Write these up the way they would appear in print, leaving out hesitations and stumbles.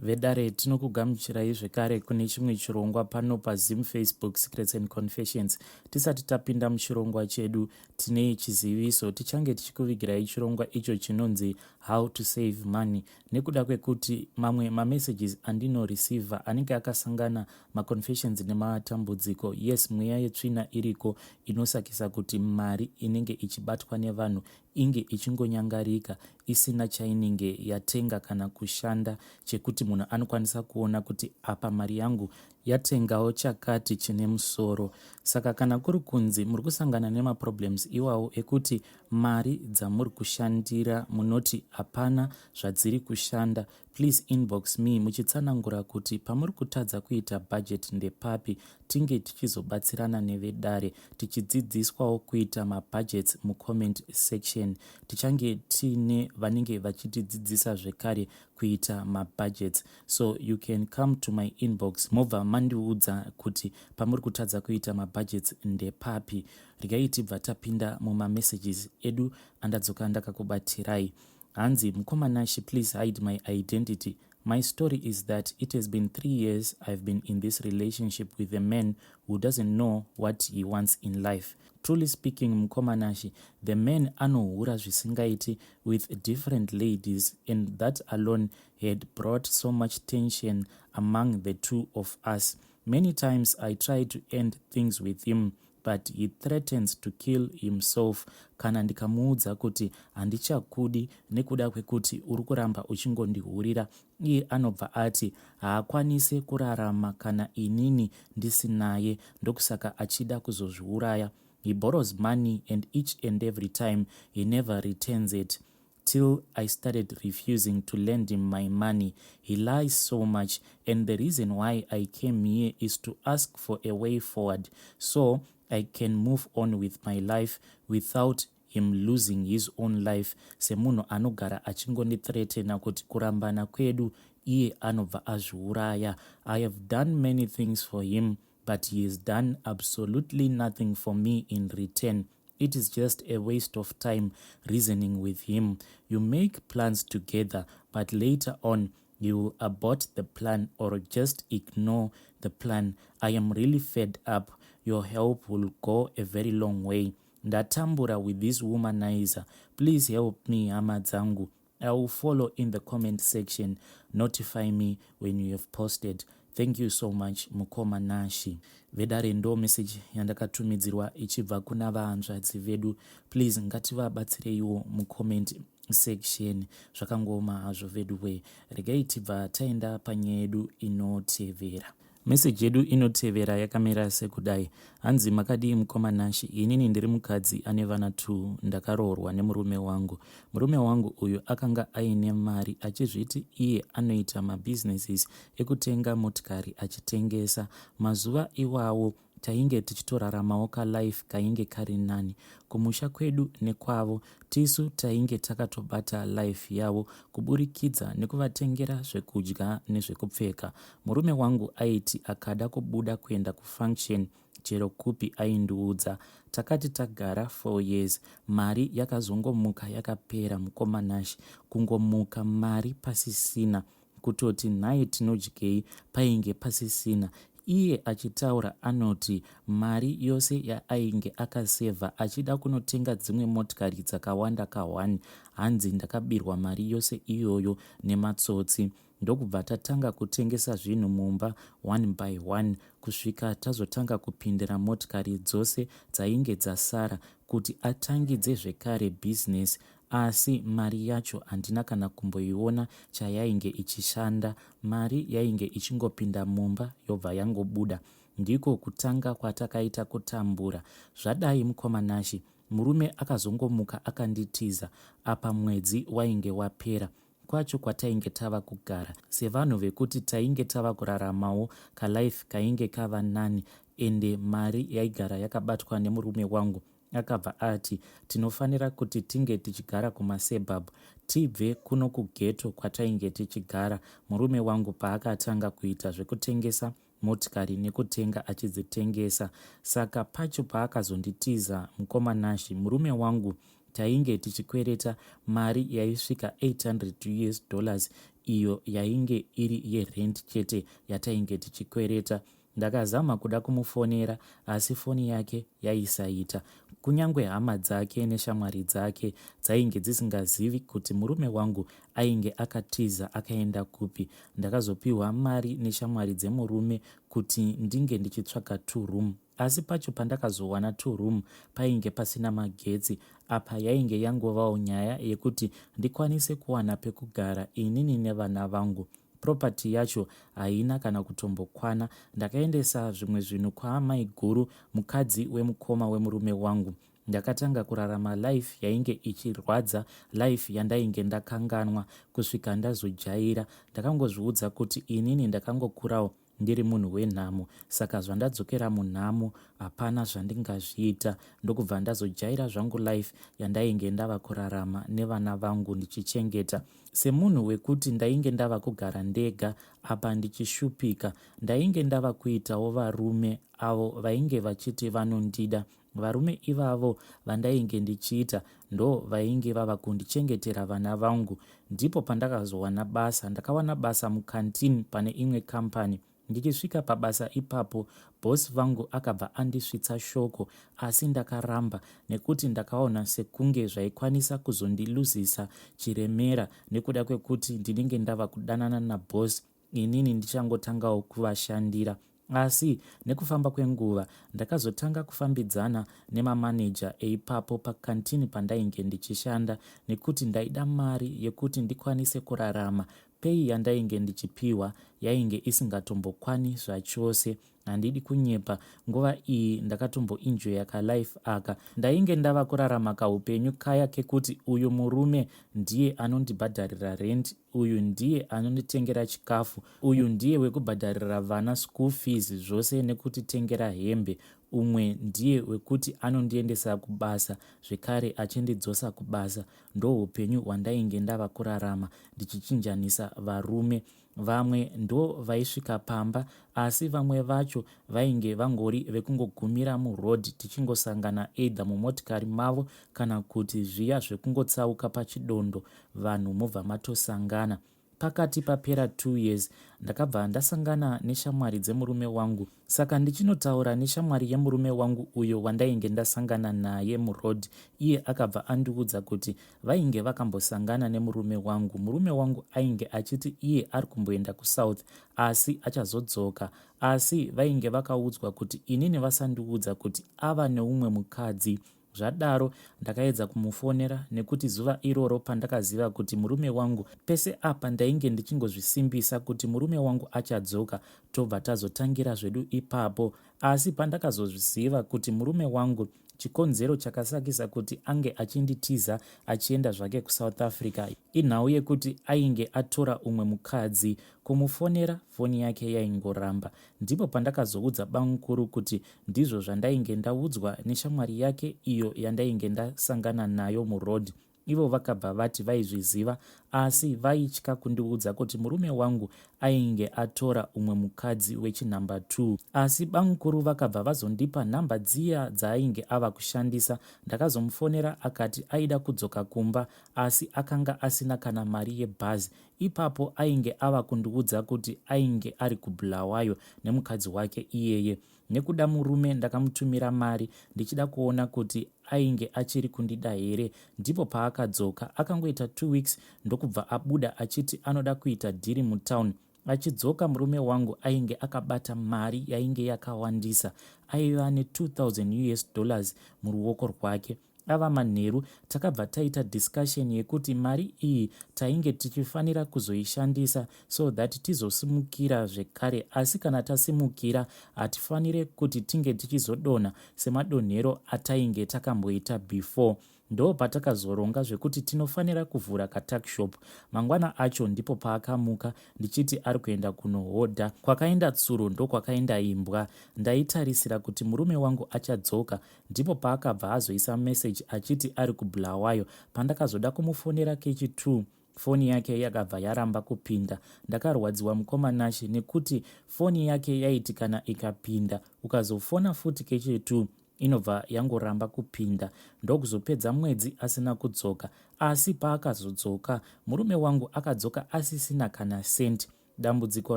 Vedare, tinokugamuchirai zvekare kune chimwe chirongwa pano paZim Facebook Secrets and Confessions. Tisati tapinda muchirongwa chedu, tine chiziviso. Tichange tichikuvigirai chirongwa icho chinonzi How to Save Money, nekuda kwekuti mamwe mamessages andinoreceiver anenge akasangana maconfessions nematambudziko. Yes, mweya yetsvina iriko inosakisa kuti mari inenge ichibatwa nevanhu inge ichingonyangarika isina chainenge yatenga kana kushanda chekuti munhu anokwanisa kuona kuti apa mari yangu yatengawo chakati chine musoro. Saka kana kuri kunzi muri kusangana nemaproblems iwawo ekuti mari dzamuri kushandira munoti hapana zvadziri kushanda, please inbox me muchitsanangura kuti pamuri kutadza kuita budget ndepapi, tinge tichizobatsirana nevedare tichidzidziswawo kuita mabudgets mucomment section. Tichange tiine vanenge vachitidzidzisa zvekare kuita mabudgets, so you can come to my inbox mobva mandiudza kuti pamuri kutadza kuita mabudgets ndepapi. Regai tibva tapinda mumamessages edu andadzoka ndakakubatirai. Hanzi, "Mukoma Nashi, please hide my identity. My story is that it has been 3 years I've been in this relationship with a man who doesn't know what he wants in life. Truly speaking, Mukoma Nashi, the man anohura zvisingaiti with different ladies, and that alone had brought so much tension among the two of us. Many times I tried to end things with him, but he threatens to kill himself kana ndikamuudza kuti handichakudi nekuda kwekuti uri kuramba uchingondihurira. Iye anobva ati haakwanisi kurarama kana inini ndisinaye, ndokusaka achida kuzozviuraya. He borrows money, and each and every time he never returns it, till I started refusing to lend him my money. He lies so much, and the reason why I came here is to ask for a way forward so I can move on with my life without him losing his own life, semunhu anogara achingondithreatena kuti kurambana kwedu iye anobva azviuraya. I have done many things for him, but he has done absolutely nothing for me in return. It is just a waste of time reasoning with him. You make plans together, but later on you will abort the plan or just ignore the plan. I am really fed up. Your help will go a very long way. Ndatambura with this womanizer. Please help me, hama dzangu. I will follow in the comment section. Notify me when you have posted. Thank you so much, Mukoma Nashi." Vedare, ndo meseji yandakatumidzirwa ichibva kuna vahanzvadzi vedu. Please, ngativabatsireiwo mucomment section. Zvakangoma hazvo vedu we. Regai tibva taenda panyaya yedu inotevera. Meseji yedu inotevera yakamira sekudai. Hanzi, "Makadii, Mukoma Nashi? Inini ndiri mukadzi ane vana 2. Ndakaroorwa nemurume wangu. Murume wangu uyu akanga aine mari, achizviti iye anoita mabusinesses ekutenga motikari achitengesa. Mazuva iwawo tainge tichitoraramawo kalife kainge kari nani kumusha kwedu nekwavo. Tisu tainge takatobata life yavo kuburikidza nekuvatengera zvekudya nezvekupfeka. Murume wangu aiti akada kubuda kuenda kufunction chero kupi aindiudza. Takati tagara 4 years, mari yakazongomuka yakapera, Mukoma Nashi. Kungomuka mari pasisina. Kutoti nhai, tinodyei, painge pasisina. Iye achitaura anoti mari yose yaainge akasevha achida kunotenga dzimwe motikari dzakawanda ka1, hanzi ndakabirwa mari yose iyoyo nematsotsi. Ndokubva tatanga kutengesa zvinhu mumba one by one, kusvika tazotanga kupindira motikari dzose dzainge dzasara kuti atangidze zvekare bhizinesi. Asi mari yacho handina kana kumboiona chayainge ichishanda. Mari yainge ichingopinda mumba yobva yangobuda. Ndiko kutanga kwatakaita kutambura. Zvadai, Mukoma Nashi, murume akazongomuka akanditiza. Apa mwedzi wainge wapera kwacho kwatainge tava kugara sevanhu vekuti tainge tava kuraramawo kalife kainge kava nani, ende mari yaigara yakabatwa nemurume wangu. Akabva ati tinofanira kuti tinge tichigara kumasuburbs, tibve kuno kughetto kwatainge tichigara. Murume wangu paakatanga kuita zvekutengesa motikari nekutenga achidzitengesa, saka pacho paakazonditiza, Mukoma Nashi, murume wangu. Tainge tichikwereta mari yaisvika 800 us dollars iyo yainge iri yerent chete yatainge tichikwereta. Ndakazama kuda kumufonera asi foni yake yaisaita. Kunyange hama dzake neshamwari dzake dzainge dzisingazivi kuti murume wangu ainge akatiza akaenda kupi. Ndakazopiwa mari neshamwari dzemurume kuti ndinge ndichitsvaga 2 room, asi pacho pandakazowana 2 room painge pasina magetsi. Apa yainge yangovawo nyaya yekuti ndikwanise kuwana pekugara inini nevana vangu. Property yacho haina kana kutombokwana. Ndakaendesa zvimwe zvinhu kwaamai guru, mukadzi wemukoma wemurume wangu. Ndakatanga kurarama life yainge ichirwadza, life yandainge ndakanganwa kusvika ndazojaira. Ndakangozviudza kuti inini ndakangokurawo ndiri munhu wenhamo, saka zvandadzokera munhamo hapana zvandingazviita. Ndokubva ndazojaira zvangu life yandainge ndava kurarama nevana vangu ndichichengeta. Semunhu wekuti ndainge ndava kugara ndega apa ndichishupika, ndainge ndava kuitawo varume avo vainge vachiti vanondida. Varume ivavo vandainge ndichiita ndo vainge vava kundichengetera vana vangu. Ndipo pandakazowana basa. Ndakawana basa mucanteen pane imwe kambani. Ndichisvika pabasa ipapo, bhosi vangu akabva andisvitsa shoko, asi ndakaramba nekuti ndakaona sekunge zvaikwanisa kuzondiluzisa chiremera nekuda kwekuti ndinenge ndava kudanana nabhosi, inini ndichangotangawo kuvashandira. Asi nekufamba kwenguva ndakazotanga kufambidzana nemamaneja eipapo pacanteen pandainge ndichishanda, nekuti ndaida mari yekuti ndikwanise kurarama. Pay yandainge ndichipiwa yainge isingatombokwane zvachose. Handidi kunyepa, nguva iyi ndakatomboenjoya kalife aka. Ndainge ndava kurarama kaupenyu kaya kekuti uyu murume ndiye anondibhadharira rent, uyu ndiye anonditengera chikafu, uyu ndiye wekubhadharira vana school fees, zvose nekutitengera hembe, umwe ndiye wekuti anondiendesa kubasa zvekare achindidzosa kubasa. Ndo upenyu hwandainge ndava kurarama ndichichinjanisa varume. Vamwe ndo vaisvika pamba, asi vamwe vacho vainge vangori vekungogumira muroad, tichingosangana either mumotikari mavo kana kuti zviya zvekungotsauka pachidondo, vanhu mobva matosangana. Pakati papera 2 years ndakabva ndasangana neshamwari dzemurume wangu. Saka ndichinotaura neshamwari yemurume wangu uyo wandainge ndasangana naye muroad, iye akabva andiudza kuti vainge vakambosangana nemurume wangu. Murume wangu ainge achiti iye ari kumboenda kuSouth asi achazodzoka, asi vainge vakaudzwa kuti inini vasandiudza kuti ava neumwe mukadzi. Zvadaro ndakaedza kumufonera, nekuti zuva iroro pandakaziva kuti murume wangu, pese apa ndainge ndichingozvisimbisa kuti murume wangu achadzoka, tobva tazotangira zvedu ipapo. Asi pandakazozviziva kuti murume wangu, chikonzero chakasakisa kuti ange achinditiza achienda zvake kuSouth Africa inhau yekuti ainge atora umwe mukadzi, kumufonera foni yake yaingoramba. Ndipo pandakazoudza bamukuru kuti ndizvo zvandainge ndaudzwa neshamwari yake iyo yandainge ndasangana nayo muroad. Ivo vakabva vati vaizviziva, asi vaitya kundiudza kuti murume wangu ainge atora umwe mukadzi wechinhamba 2. Asi bamukuru vakabva vazondipa nhamba dziya dzaainge ava kushandisa. Ndakazomufonera akati aida kudzoka kumba, asi akanga asina kana mari yebhazi. Ipapo ainge ava kundiudza kuti ainge ari kuBulawayo nemukadzi wake iyeye. Nekuda murume ndakamutumira mari ndichida kuona kuti ainge achiri kundida here. Ndipo paakadzoka. Akangoita 2 weeks ndokubva abuda achiti anoda kuita dhiri mutown. Achidzoka murume wangu ainge akabata mari yainge yakawandisa. Aiva ne2000 US dollars muruoko rwake. Ava manheru takabva taita discussion yekuti mari iyi tainge tichifanira kuzoishandisa so that tizosimukira zvekare, asi kana tasimukira hatifanire kuti tinge tichizodonha semadonhero atainge takamboita before. Ndo patakazoronga zvekuti tinofanira kuvhura katuckshop. Mangwana acho ndipo paakamuka ndichiti ari kuenda kunohodha. Kwakaenda tsuro ndokwakaenda imbwa. Ndaitarisira kuti murume wangu achadzoka. Ndipo paakabva azoisa meseji achiti ari kuBulawayo. Pandakazoda kumufonera kechi2, foni yake yakabva yaramba kupinda. Ndakarwadziwa, mukoma Nashe, nekuti foni yake yaiti kana ikapinda ukazofona futi kechi2. inobva yangoramba kupinda ndokuzopedza mwedzi asina kudzoka asi paakazodzoka murume wangu akadzoka asisina kana cent. Dambudziko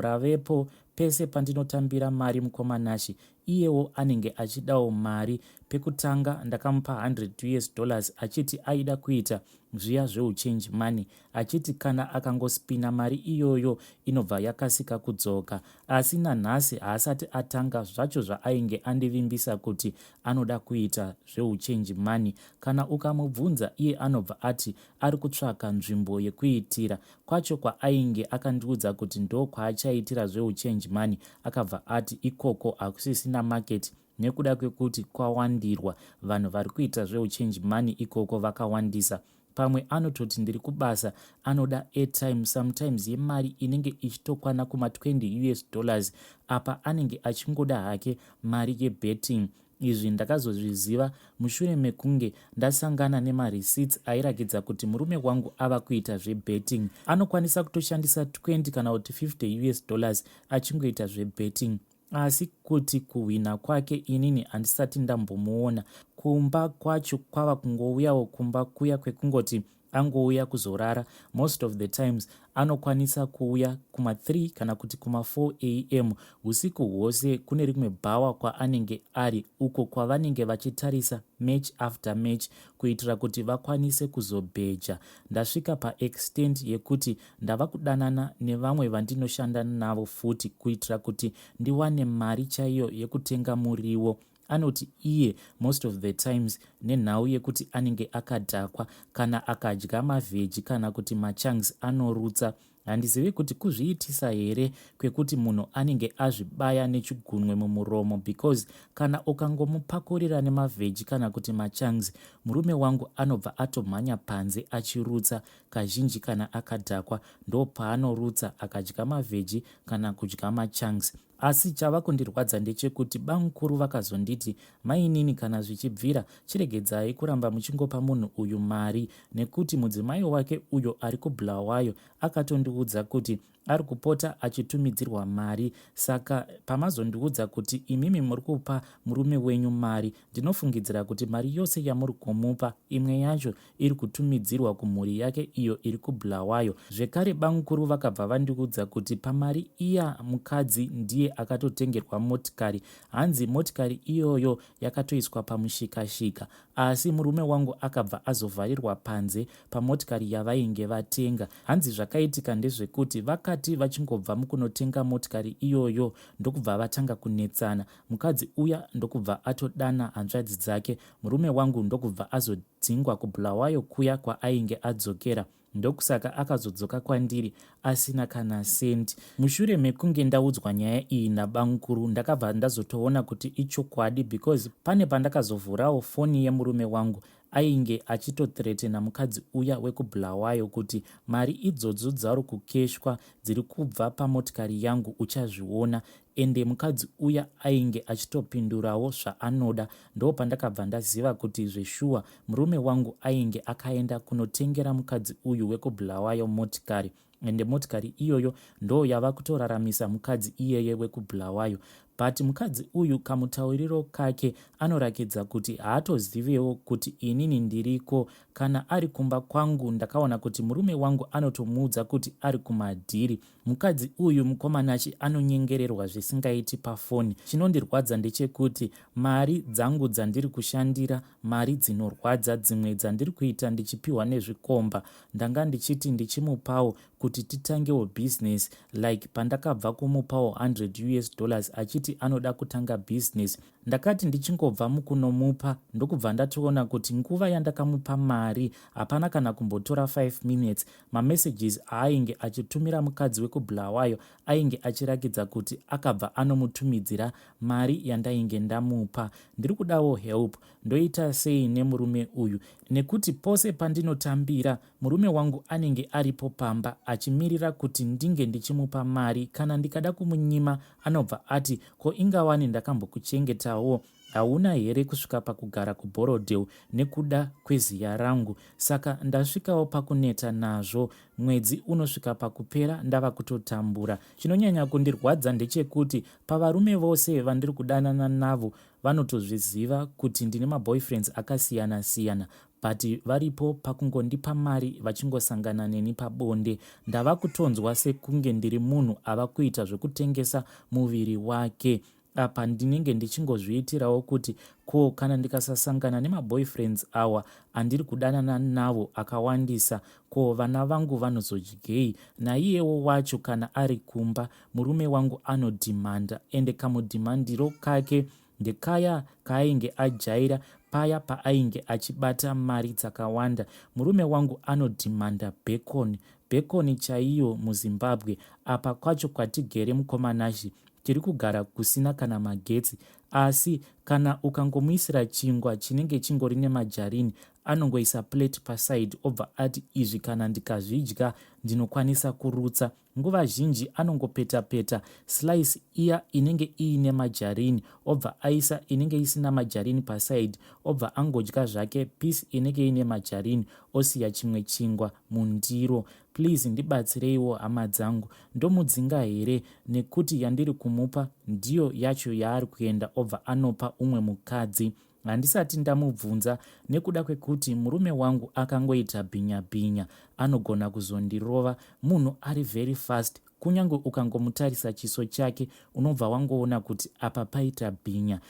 ravepo pese pandinotambira mari mukoma Nashy iyewo anenge achidawo mari. Pekutanga ndakamupa 100 us dollars achiti aida kuita zviya zveuchange money achiti kana akangospina mari iyoyo inobva yakasika kudzoka asi nanhasi haasati atanga zvacho zvaainge andivimbisa kuti anoda kuita zveuchange money. Kana ukamubvunza iye anobva ati ari kutsvaka nzvimbo yekuitira kwacho kwaainge akandiudza kuti ndokwaachaitira zveuchange money akabva ati ikoko hakusisina market nekuda kwekuti kwawandirwa vanhu vari kuita zveuchange money ikoko vakawandisa. Pamwe anototi ndiri kubasa anoda airtime sometimes yemari inenge ichitokwana kuma 20 us dollars apa anenge achingoda hake mari yebetting. Izvi ndakazozviziva mushure mekunge ndasangana nemareceipts airakidza kuti murume wangu ava kuita zvebetting. Anokwanisa kutoshandisa 20 kana kuti 50 us dollars achingoita zvebetting asi kuti kuhwina kwake inini handisati ndambomuona. Kumba kwacho kwava kungouyawo kumba kuya kwekungoti angouya kuzorara. Most of the times anokwanisa kuuya kuma3 kana kuti kuma4 am usiku hwose kune rimwe bhawa kwaanenge ari uko kwavanenge vachitarisa match after match kuitira kuti vakwanise kuzobheja. Ndasvika paextent yekuti ndava kudanana nevamwe vandinoshanda navo futi kuitira kuti ndiwane mari chaiyo yekutenga muriwo. Anoti iye most of the times nenhau yekuti anenge akadhakwa kana akadya mavheji kana kuti machunks anorutsa. Handizivi kuti kuzviitisa here kwekuti munhu anenge azvibaya nechigunwe mumuromo because kana ukangomupakurira nemavheji kana kuti machunks murume wangu anobva atomhanya panze achirutsa. Kazhinji kana akadhakwa ndopaanorutsa akadya mavheji kana kudya machunks. Asi chava kundirwadza ndechekuti bamukuru vakazonditi mainini kana zvichibvira chiregedzai kuramba muchingopa munhu uyu mari nekuti mudzimai wake uyo ari kuBulawayo akatondiudza kuti ari kupota achitumidzirwa mari saka pamazondiudza kuti imimi muri kupa murume wenyu mari ndinofungidzira kuti mari yose yamuri kumupa imwe yacho iri kutumidzirwa kumhuri yake iyo iri kuBulawayo. Zvekare bamukuru vakabva vandiudza kuti pamari iya mukadzi ndiye akatotengerwa motikari. Hanzi motikari iyoyo yakatoiswa pamushikashika asi murume wangu akabva azovharirwa panze pamotikari yavainge vatenga. Hanzi zvakaitika ndezvekuti vakati vachingobva mukunotenga motikari iyoyo ndokubva vatanga kunetsana. Mukadzi uya ndokubva atodana hanzvadzi dzake murume wangu ndokubva azodzingwa kuBulawayo kuya kwaainge adzokera. Ndokusaka akazodzoka kwandiri asina kana sendi. Mushure mekunge ndaudzwa nyaya iyi nabamukuru ndakabva ndazotoona kuti ichokwadi because pane pandakazovhurawo foni yemurume wangu ainge achitothreatena mukadzi uya wekuBulawayo kuti mari idzodzo dzauri kukeshwa dziri kubva pamotikari yangu uchazviona ende mukadzi uya ainge achitopindurawo zvaanoda. Ndopandakabva ndaziva kuti zveshuwa murume wangu ainge akaenda kunotengera mukadzi uyu wekuBulawayo motikari ende motikari iyoyo ndo yava kutoraramisa mukadzi iyeye wekuBulawayo. But mukadzi uyu kamutauriro kake anorakidza kuti haatozivewo kuti inini ndiriko. Kana ari kumba kwangu ndakaona kuti murume wangu anotomuudza kuti ari kumadhiri. Mukadzi uyu mukomanachi anonyengererwa zvisingaiti pafoni. Chinondirwadza ndechekuti mari dzangu dzandiri kushandira mari dzinorwadza dzimwe dzandiri kuita ndichipiwa nezvikomba. Ndanga ndichiti ndichimupawo kuti titangewo business like pandakabva kumupawo 100 us dollars achiti anoda kutanga business. Ndakati ndichingobva mukunomupa ndokubva ndatoona kuti nguva yandakamupa mari hapana kana kumbotora 5 minutes mamessages aainge achitumira mukadzi wekuBulawayo ainge achirakidza kuti akabva anomutumidzira mari yandainge ndamupa. Ndiri kudawo help, ndoita sei nemurume uyu nekuti pose pandinotambira murume wangu anenge aripo pamba achimirira kuti ndinge ndichimupa mari. Kana ndikada kumunyima anobva ati ko ingawani ndakambokuchengetawo. Hauna here kusvika pakugara kuBorrowdale nekuda kweziya rangu? Saka ndasvikawo pakuneta nazvo. Mwedzi unosvika pakupera ndava kutotambura. Chinonyanya kundirwadza ndechekuti pavarume vose vandiri kudanana navo vanotozviziva kuti ndine maboyfriends akasiyana siyana but varipo pakungondipa mari vachingosangana neni pabonde. Ndava kutonzwa sekunge ndiri munhu ava kuita zvekutengesa muviri wake. Apa ndinenge ndichingozviitirawo kuti ko kana ndikasasangana nemaboyfriends awa andiri kudanana navo akawandisa ko vana vangu vanozodyei? Naiyewo wacho kana ari kumba murume wangu anodhimanda ende kamudhimandiro kake ndekaya kaainge ajaira paya paainge achibata mari dzakawanda. Murume wangu anodhimanda bacon, bacon chaiyo muZimbabwe apa kwacho kwatigere mukoma Nashy tiri kugara kusina kana magetsi asi kana ukangomuisira chingwa chinenge chingori nemajarini anongoisa plate paside obva ati izvi kana ndikazvidya ndinokwanisa kurutsa. Nguva zhinji anongopeta-peta slice iya inenge iine majarini obva aisa inenge isina majarini paside obva angodya zvake piece inenge iine majarini osiya chimwe chingwa mundiro. Please ndibatsireiwo hama dzangu. Ndomudzinga here nekuti yandiri kumupa ndiyo yacho yaari kuenda obva anopa umwe mukadzi. Handisati ndamubvunza nekuda kwekuti murume wangu akangoita bhinya bhinya anogona kuzondirova. Munhu ari very fast kunyange ukangomutarisa chiso chake unobva wangoona kuti apa paita bhinya.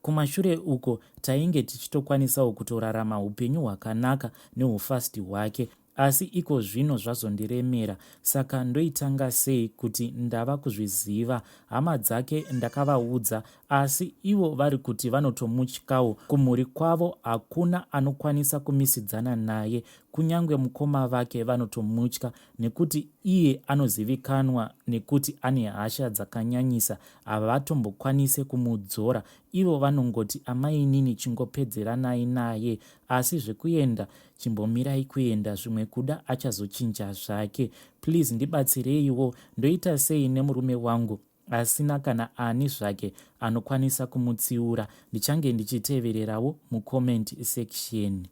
Kumashure uko tainge tichitokwanisawo kutorarama upenyu hwakanaka neufast hwake Asi iko zvino zvazondiremera saka ndoitanga sei kuti ndava kuzviziva. Hama dzake ndakavaudza asi ivo vari kuti vanotomutyawo. Kumhuri kwavo hakuna anokwanisa kumisidzana naye kunyangwe mukoma vake vanotomutya nekuti iye anozivikanwa nekuti ane hasha dzakanyanyisa havatombokwanise kumudzora. Ivo vanongoti amainini chingopedzeranai naye asi zvekuenda Chimbomirai kuenda zvimwe kuda achazochinja zvake. Please ndibatsireiwo ndoita sei nemurume wangu asina kana ani zvake anokwanisa kumutsiura. Ndichange ndichitevererawo mucomment section.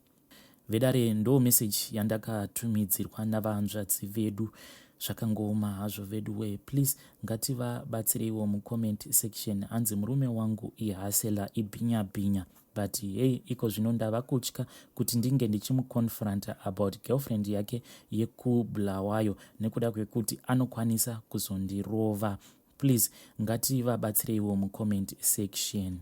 Vedare ndo message yandakatumidzirwa navahanzvadzi vedu. Zvakangooma hazvo veduwee please ngativabatsireiwo mucomment section hanzi murume wangu ihasela ibhinya bhinya. But hey ikozvino ndava kutya kuti ndinge ndichimuconfronta about girlfriend yake yekuBulawayo nekuda kwekuti anokwanisa kuzondirova. Please ngativabatsireiwo mucomment section.